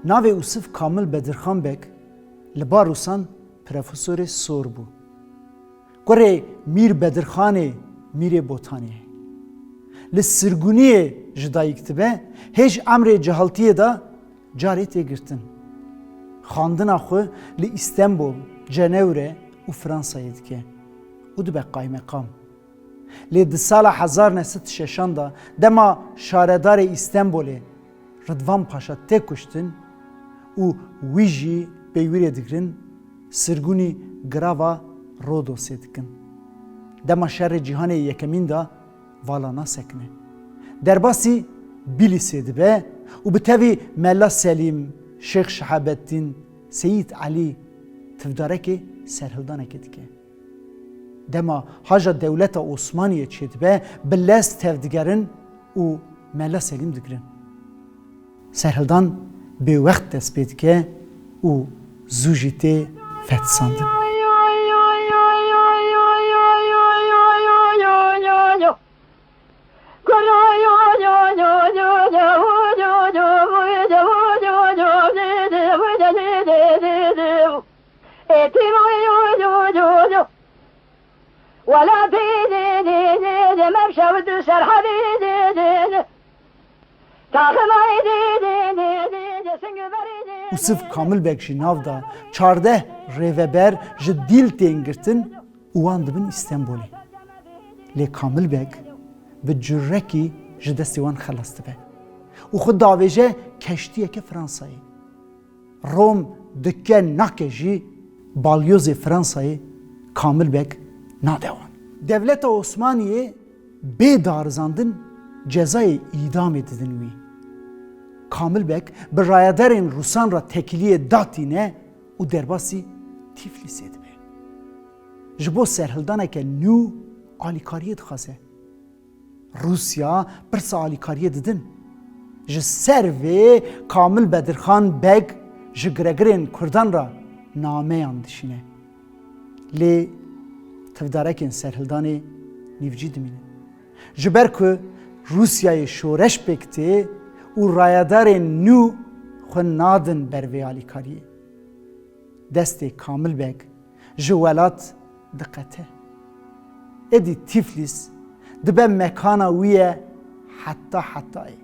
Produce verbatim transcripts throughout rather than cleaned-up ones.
Navê Ûsif Kamil Bedirxan Beg li ba Rûsan profesorê sor bû. Kurê Mîr Bedirxanê Mîrê Botanê ye. Li sirgûniyê ji dayik dibe, hêj emrê cehaltiyê de carê tê girtin. Xwendina xwe li Îstenbol, Cenewre û Fransayê dike û dibe qaymeqam. Lê di sala hezar neh sed û şeşan de, dema şaredarê Îstenbolê Ridvan Paşa tê kuştin û wî jî peywirê digirin, sirgûnî girava Rodosê dikin. Dema şerê cîhanê yekemîn de vala nasekine. Derbasî Bîlîsê dibe û bi tevî Mela Selîm, Şêx Şehabettîn, Seyîd Elî tivdarekê serhildanekê dike. Dema haja dewleta Osmaniyê çêdibe, bi lez tevdigerin û Mela Selîm digirin. Serhildan bêwext dest pê dike û zû jî tê fetisandin. Ûsif Kamil Beg jî nav da çardeh rêveber ji dîl tên girtin û wan dibin Îstenbolê. Lê Kamil Beg bi curekî ji destê wan xelas dibe û xwe davêje keştiyeke Fransayê. Rom dike nake jî, balyozê Fransayê Kamil Beg nade wan. Dewleta Osmaniyê bê darizandin cezayê îdamê didin wî. Kamil Beg bi rayedarên Rûsan re tekiliyê datîne û derbasî Tîflîsê dibe. Ji bo serhildaneke nû alîkariyê dixwaze. Rûsya pirsa alîkariyê didin. Ji ser vê Kamil Bedirxan Beg ji giregirên Kurdan re nameyan dişîne. Lê tivdarekên serhildanê nîvcî dimînin. Ji ber ku Rûsyayê şoreş pêk tê û rayedarên nû xwe nadin ber vê alîkariyê. Destê Kamil Beg ji welat diqete. Êdî Tîflîs dibe mekana wî ye heta hetayê.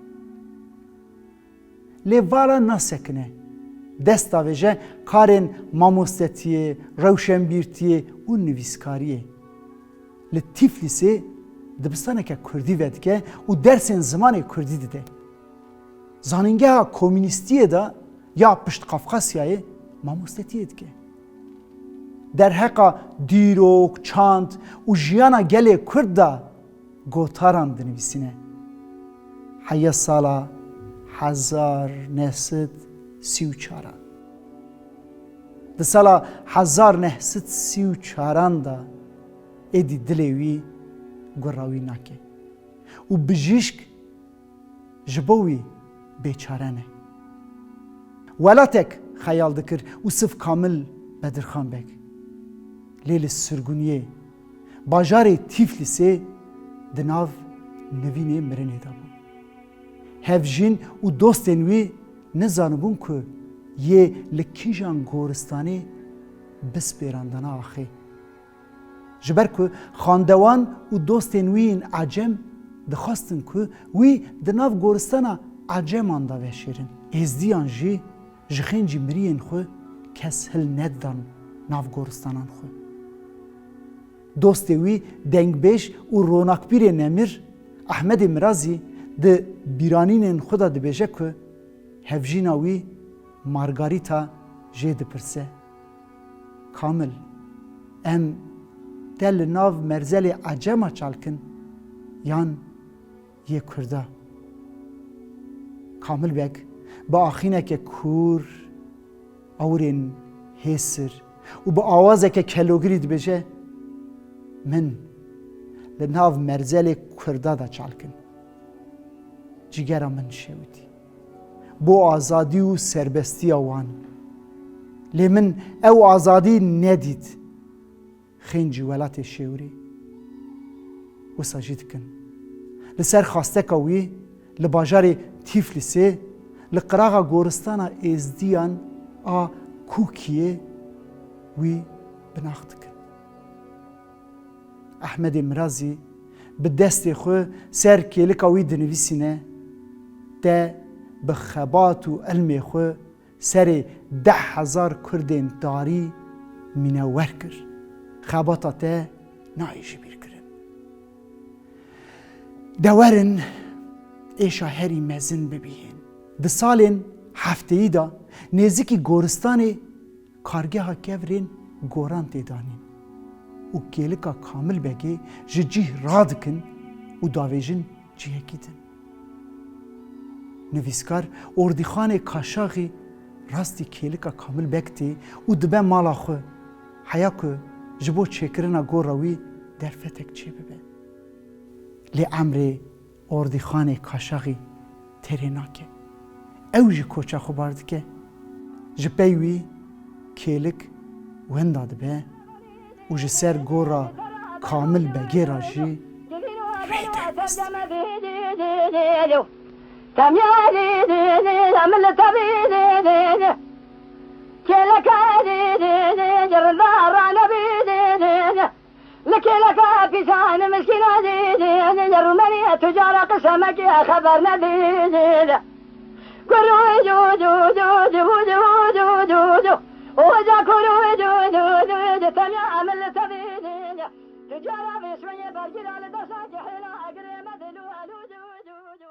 Lê vala nasekine. Dest davêje karên mamostetiyê, rewşenbîrtiyê û nivîskariyê. Li Tîflîsê dibistaneke kurdî vedike û dersên zimanê kurdî dide. Zanîngeha komînîstiyê de ya Piştqafqasyayê mamostetiyê dike. Derheqa dîrok, çand û jiyana gelê kurd de gotaran dinivîsîne. Heya sala hezar neh sed sî û çaran. Di sala hezar neh sed sî û çaran de êdî dilê wî gura wî nake û bijîşk ji bo wî bêçare ne. Welatek xeyal dikir Ûsif Kamil Bedirxan Beg. Lê li sirgûniyê bajarê Tîflîsê di nav nivînê mirinê de bû. Hevjîn û dostên wî nizanibûn ku yê li kîjan goristanê bispêrandana axê. Ji ber ku xandewan û dostên wî yên Ecem dixwestin ku wî di nav goristana Eceman de veşêrin. Êzdiyan jî ji xêncî miriyên xwe kes hil nedidan nav goristanan xwe. Dostê wî dengbêj û ronakbîrê nemir Ehmedê Mirazî di bîranînên xwe de dibêje ku hevjîna wî Margarîta jê dipirse, Kamil, em te li nav merzelê Ecema çal kin yan yê Kurda? Kamil Beg bi axîneke kûr, ewrên hêsir û bi awazeke kelogirî dibêje, Min li nav merzelê Kurda de çal kin. Cîgera min şewitî bo azadî û serbestiya wan. Lê min ew azadî nedît. Xêncî welatê şêwirî. Wisa jî dikin. Li ser xasteka wî li bajarê Tîflîsê Li qiraxa goristana êzdiyan a Kûkiyê wî binax dikin. Ehmedê Mirazî bi destê xwe ser kêlika wî dinivîsîne, te bi xebat û ilmê xwe serê deh hezar kurdên tarî mînewer kir. Xebata te nayê ji bîr kirin. De werin êşa herî mezin bibîhin. Di salên hefteyî de nêzîkî goristanê kargeha kevirên goran tê danîn û kêlika Kamil Begê ji cih radikin û davêjin cihekî din. Nivîskar Ordîxanê Kaşaxî rastî kêlika Kamil Beg tê û dibe mala xwe, heya ku ji bo çêkirina gora wî derfetek çêbibe. Lê emrê Ordîxanê Kaşaxî têrê nake. Ew jî koça xwe bar dike. Ji pey wî kêlik wenda dibe û ji ser gora Kamil Begê re jî rê derxist. Li kêleka pîsan miskîna dî, Rûmenî tucara qisemekî xeber nedî. Kurû dû dû dû dû dû dû dû dû. Oca kurû dû dû dû dû. Temya emil tevî. Tucara vê şweyê bergîra li dersa cihêla egirê me dilû elû dû dû dû.